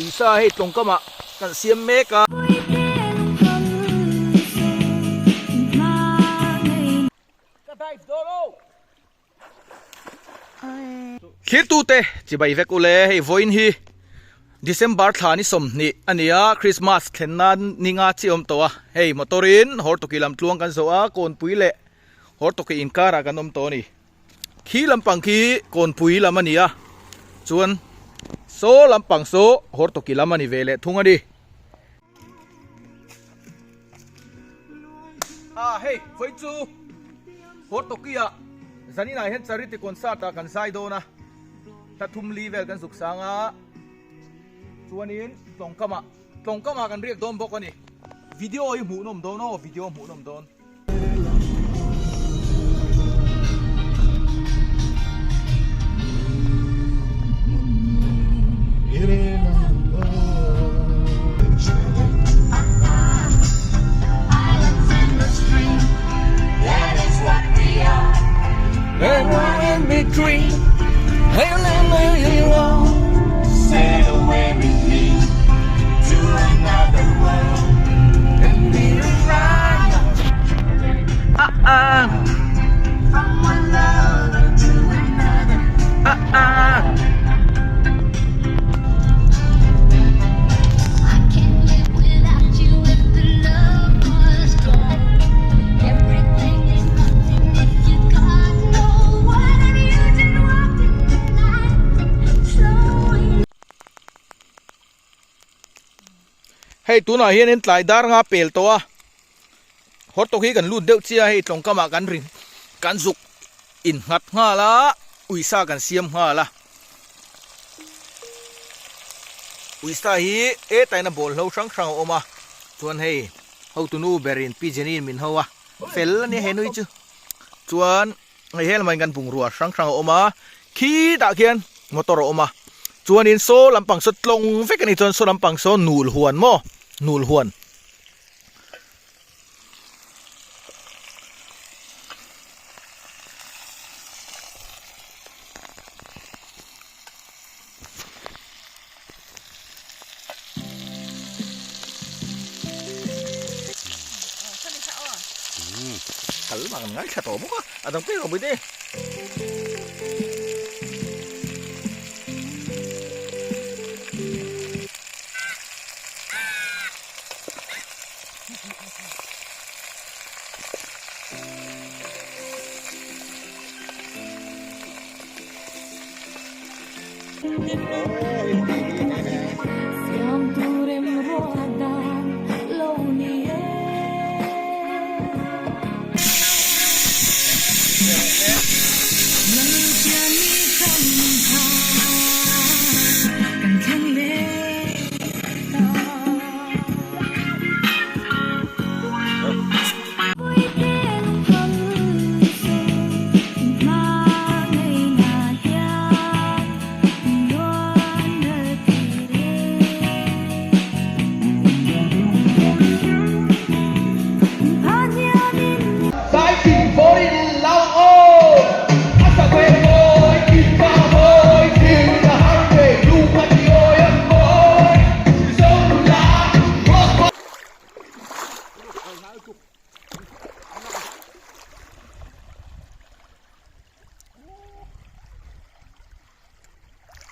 Uisa hei tlawngkamah kan siam mek a. Ka dive dawn o. Thirtute chibai vek ule hei vawiin hi December thla ni 20 a ni a Christmas thlen nan ninga chi awm tawh a hei motor in Hortoki lam tluang kan zawh a Kawnpui leh Hortoki inkarah kan awm tawh a ni khi lampang khi Kawnpui lam a ni a chuan saw lampang saw Hortoki lam a ni ve leh thung a ni. A hei vawi chu Hortoki ah zanin ah hian charity concert ah kan zai dawn a hla thum li vel kan zuk sang a chuanin tlawngkam ah tlawngkam ah kan riak dawn bawk a ni video hi hmuhnawm dawn aw video hmuhnawm dawn. Hei tunah hianin tlai dar nga pel tawh a hawr tawk hi kan lut deuh chiah a hei tlawngkam ah kan ring kan zuk innghat nghal a uisa kan siam nghal a uisa hi hetlai in a bawlhlo hrang hrang a awm a chuan hei hotunu berin pi Jenny in min ho a fel a nia he nui chu chuan hei helamah hian kan bungrua hrang hrang a awm a khitah khian motor a awm a chuanin saw lampang saw tlawng vek a ni chuan saw lampang saw nul huan maw nul huan. Thal mah kan ngaithla tawh bawk a a dang pek lo pui te.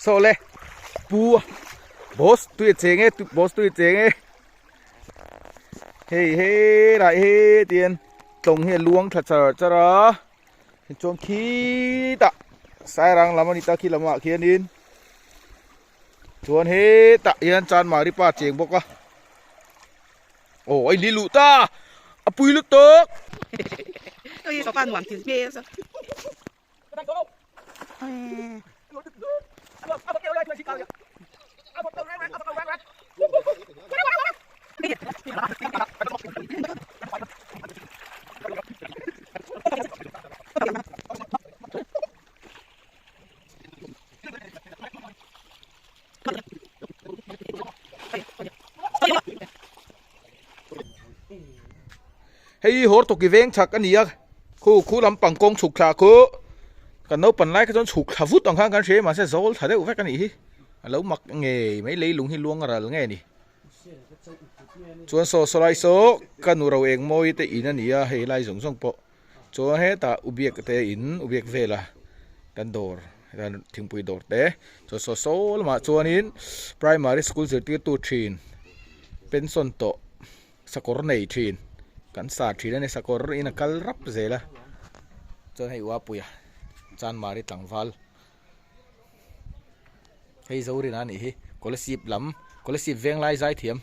Saw le pu boss tui a cheng e boss tui a cheng e hei helai he tian tlawng hi a luang thla char char a tichuan khitah sairang lam a ni ta khi lamah khianin chuan hetah hian chanmari pa a cheng bawk a aw a inli luh ta a pui lutuk. Hei hi Hortoki veng chhak a ni a, khu khu lampang kawng chhuk thla khu kan naupan lai kha chuan chhuk thla vut ang khan kan hria mahse zawl thla deuh vek a nih hi. A lo mak ngei mai leilung hi luang ral nge ni. Chuan saw saw lai saw ka nu ro eng mawi te in a ni a hei lai zawng zawng pawh chuan hetah ubiak te in ubiak vela kan dawr kan thingpui dawr te chuan saw saw lamah chuanin primary school zirtirtu thin pension tawh sakawr nei thin kan sa thin a ni sakawr in a kal rap zel a chuan hei uapuia chanmari tlangval. Hei Zorina anih hi Kolasib lam Kolasib venglai zaithiam.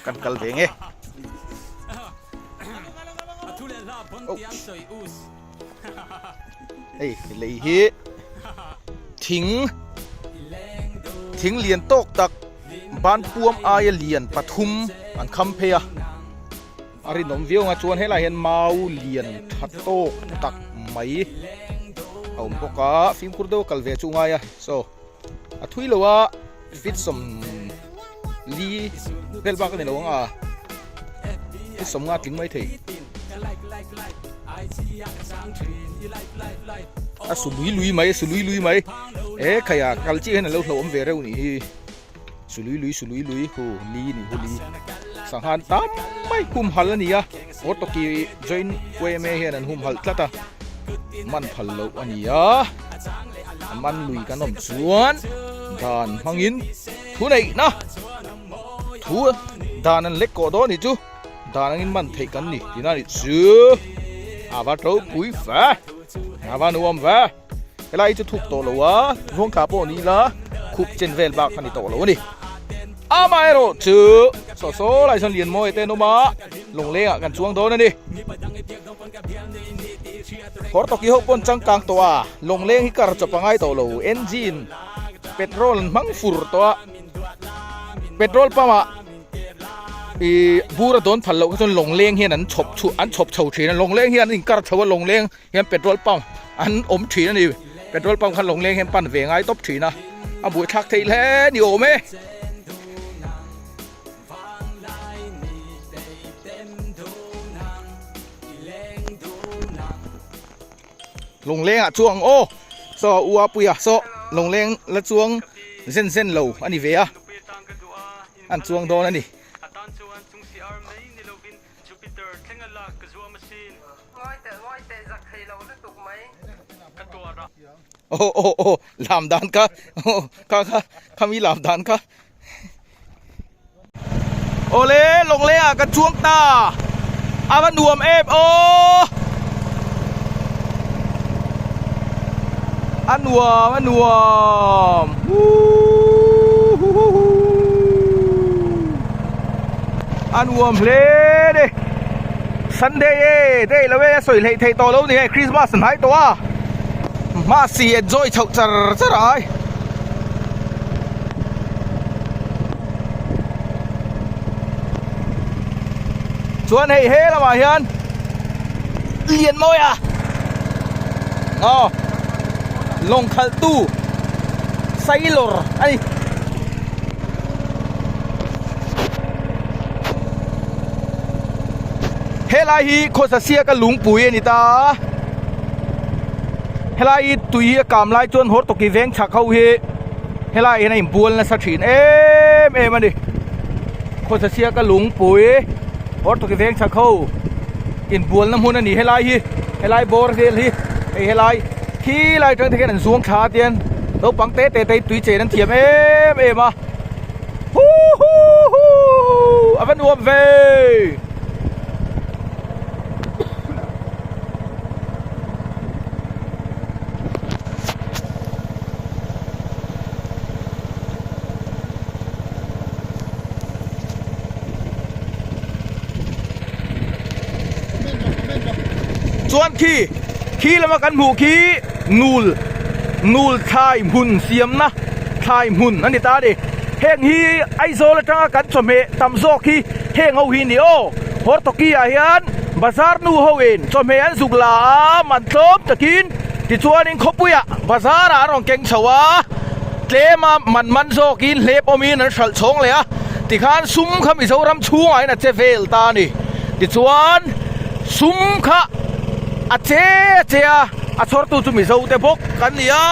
Kan kal ve nge. Hei lei hi thing thing lian tawk tak ban puam aia lian pathum an kham phei a. A rinawm viau ang a chuan helaiah hian mau lian tha tawk tak mai a awm bawk a fimkhur deuh a kal ve chu ngai a so a thui lo a fit 40 vel bak a ni lo ang a fit 50 tling mai thei a su lui lui mai a su lui lui mai e khaia kal chiah hian a lo hlauhawm ve reuh nih hi. Sului lui sului lui hu li ni hu li sanghan tam mai humhalh a ni a Hortoki joint yma hian an humhalh tlat a man phal loh a ni a a man lui kan awm chuan dan hmangin thu neihna thu dan an lek kawh dawn ni chu dan angin man theih kan ni tihna a nih chu a va ropui ve a va nuam ve. Helai chu thuk tawh lo a, ruang thla pawh ni ila khup chen vel bak a ni tawh lo a ni. Amaherawh chu saw saw lai chuan Lianmawi te an awm a, Lawnglengah kan chuang dawn a ni. Hortoki ho pawn changkang tawh a, Lawngleng hi kar chawp a ngai tawh lo, engine petrol an hmang fur tawh a, petrol pump ah ih bur a dawn phal loh kha chuan Lawngleng hian an chhawp chhuah an chhawp chho thin a, Lawngleng hian an inkar chho a Lawngleng hian petrol pump an awm thin a ni petrol pump khan lawngleng hian pan ve ngai tawp thin a a buaithlak theih hle ni awm e. Lawngleng ah chuang aw saw u a puia saw lawngleng la chuang zen zen lo a ni ve a. An chuang dawn a ni. Aw aw aw lam dan kha kha kha khami lam dan kha. Awle lawngleng ah ka chuang ta a va nuam em aw a nuam a nuam huhuhuhu a nuam hle ni Sunday e dei lo e a sawi hleih theih tawh lo ni hei Christmas a hnai tawh a mahse enjoy chhoh char char ai. Chuan hei he lamah hian lian mawi a aw lawng khalh tu sailor a ni. Helai hi khawsa siaka lungpui a ni ta a helai hi tui a kam lai chuan hawr tawki veng chhak ho hi. Helai hian a inbual nasa thin em em a ni khawsa siaka lungpui Hortoki veng chhak ho inbualna hmun a ni helai hi helai bawr vel hi hei helai khi lai atang te khian an zuang thla a tian naupang te te te tui chen an thiam em em a huhuhu a va nuam ve. Chuan khi khi lama kan hmuh khi nul nul thlai hmun siamna thlai hmun a ni ta a ni heng hi Aizawl atanga kan chawhmeh tam zawk hi heng ho hi a ni aw Hortoki ah hian bazar nu ho in chawhmeh an zuk la a man tlawm takin tichuanin khawpuiah bazar ah an rawn keng chho a tlema man man zawkin hlep awmin an hralh chhawng leh a tikhan sum kha Mizoram chhungah hian a che vel ta a ni tichuan sum kha a che a che a a chhawrtu chu Mizo te bawk kan ni a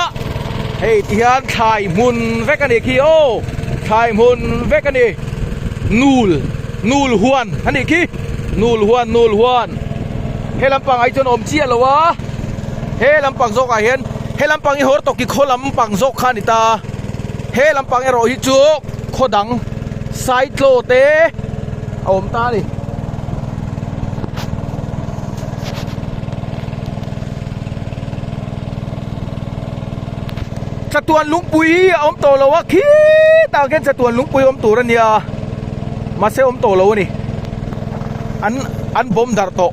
hei tihian thlai hmun vek a ni khi aw thlai hmun vek a ni nul nul huan a nih khi nul huan nul huan he lampang ah hi chuan a awm chiah lo a he lampang zawk ah hian he lampang hi Hortoki khaw lampang zawk kha a ni ta he lampang erawh hi chu khaw dang Saitlaw te a awm ta a ni. Chatuan lungpui hi a awm tawh lo a khitah khian chatuan lungpui awm tur a nia mahse awm tawh lo a ni an an bawm darh tawh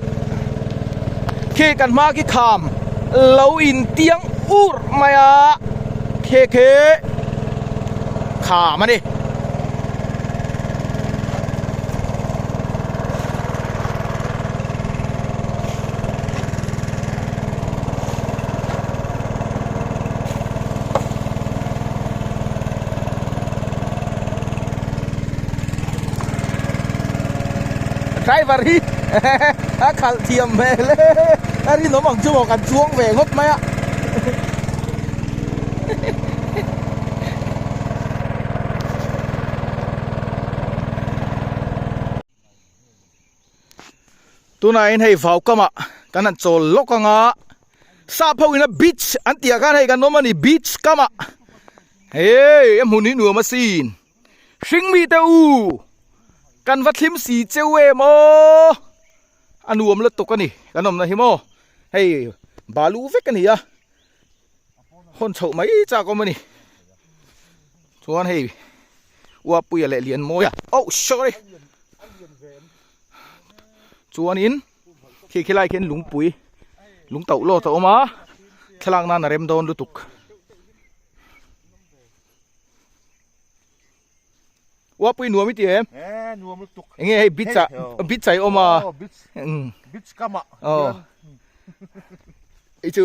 khi kan hma khi kham lo in tiang ur mai a khe khe kham a ni. Driver hi a khalh thiam hmel e a rinawm ang chu maw kan chuang ve ngawt mai a. Tunah hian hei vau kamah kan han chawl lawk ang a sap ho ina beach an tih ah khan hei kan awm a ni beach kamah hei a hmun hi nuam asin hring mite u kan va thlim si cheu em aw a nuam lutuk a ni kan awmna hi maw hei balu vek a ni a hawn chhoh mai chak awm a ni chuan hei uapuia leh lianmawia oh sorry chuanin khi khi lai khian lungpui lung tauh lawt a awm a thlalak nan a rem dawn lutuk. Uapui nuam i ti em? Eh, nuam lutuk. Enge hei beach ah, beach ah i awm a. Oh, beach. Beach kamah. Oh. I chu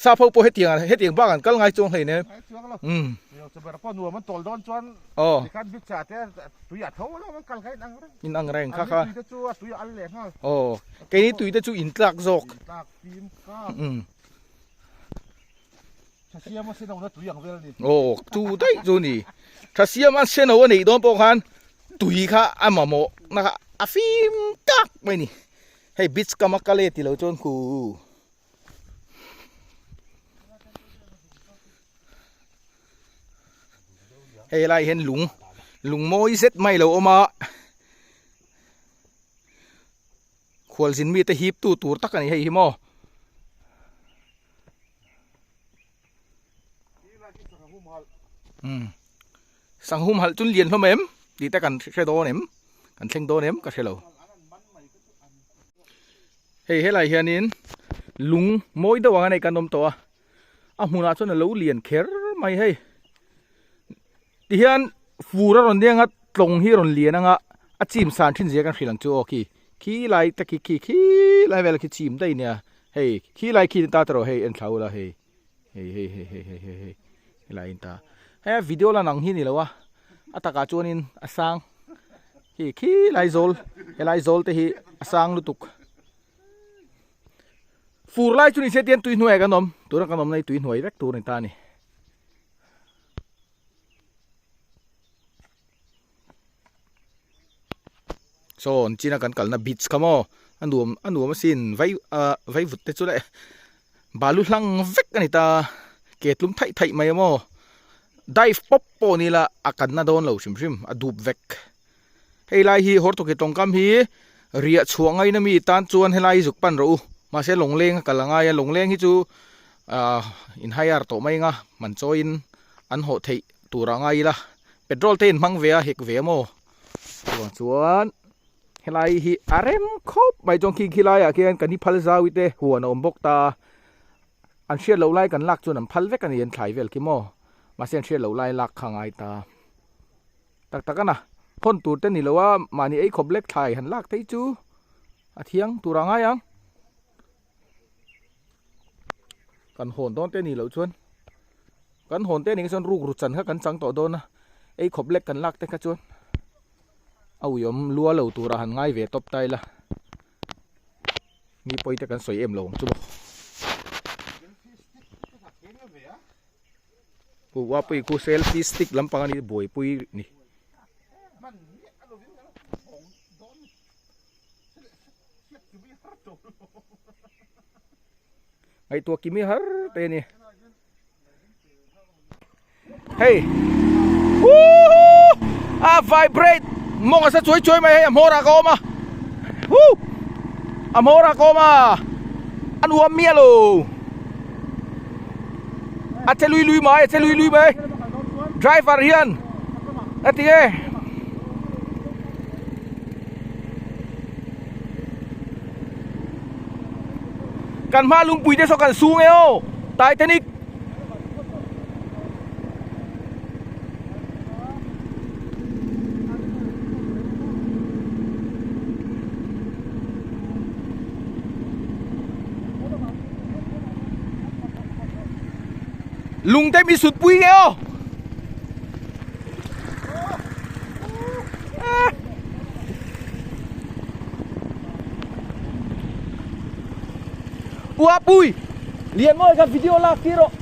sap ho pawh hetiang hetiang bak an kal ngai chuang hlei nem. Ngai chuang lo. Um. Yo chu ber pawh nuam an tawl dawn chuan. Oh. Tikhan beach ah te tui a tho lo an kal kha in ang reng. In ang reng kha kha. Tui te chu a tui al leh nghal. Oh. Keini tui te chu in tlak zawk. In tlak fim kak. Um. Thasiama senona tui ang vel a ni. Aw, chu daih chu ni. Thasiama seno a neih dawn pawh khan. tui kha a mamawh na kha a fim tak mai a ni. Hei beach kam a kal e tilo chuan khu hei lai hian lung lung mawi zet mai a lo awm a khualzin mite hip tu tur tak a ni hei hi maw. Sangha humhalh chu lian hlawm em tih te kan hre dawn em kan thleng dawn em ka hre lo. Hei helai hianin lung mawi deuh ang a nei kan awm tawh a a hmunah chuan a lo lian kher mai hei tihian fur a rawn deng a tlawng hi a rawn lian ang a a chim san thin zia kan hrilh ang chu aw khi khi lai te khi khi khi lai vel khi chim daih nia hei khi lai khi ta te rawh hei en thla ula hei. Hei hei hei hei hei hei hei helai in ta hei a video lan ang hi ni lo a a takah chuanin a sang khi khi lai zawl helai zawl te hi a sang lutuk fur lai chu ni se tian tui hnuai kan awm tuna kan awmna hi tui hnuai vek tur a ni ta a ni. Saw an china kan kalna beach kha maw a nuam a nuam asin vai ah vai vut te chu leh balu hlang vek a ni ta ke tlum thaih thaih mai a maw dive pawp pawh ni ila a kanna dawn lo hrim hrim a dup vek hei lai hi hawrtawki tawngkam hi riah chhuah ngaina mi tan chuan helai hi zuk pan rawh u mahse lawngleng a kal angai a lawngleng hi chu ah in hire tawh mai anga man chawiin an hawh theih tur a ngai ila petrol te in hmang ve a hek ve a maw chuvang chuan helai hi a rem khawp mai chuan khi khi laiah khian kan hi phal zau te huan a awm bawk ta an hriat loh lai kan lak chuan an phal vek a ni an thlai vel khi maw mahse an hriat loh lai lak kha a ngai ta tak tak a na hawn tur te ni lo a mahni ei khawp lek thlai han lak phei chu a thiang tur a ngai ang. Kan hawn dawn te ni loh chuan kan hawn te nih chuan ruk ru chan kha kan chang tawh dawn a ei khawp lek kan lak te kha chuan a uiawm lua lo tura han ngai ve tawp ta ila mi pawi te kan sawi em lo ang chu maw. Pu Wapui khu selfie stick lampang a ni buaipui ni. Ngaihtuah kimi har te a ni. Hei. Woohoo! A vibrate mawng a sa chuai chuai mai hei a hmawr ah ka awm a. Woo! A hmawr ah ka awm a. A nuam miah lo. A che lui lui mai a che lui lui mai. Driver hian a ti e. Kan hma lungpui te saw kan sung e aw Titanic Lung te mi sut pui nge aw. Ua pui lian mawi kha video lak tir rawh.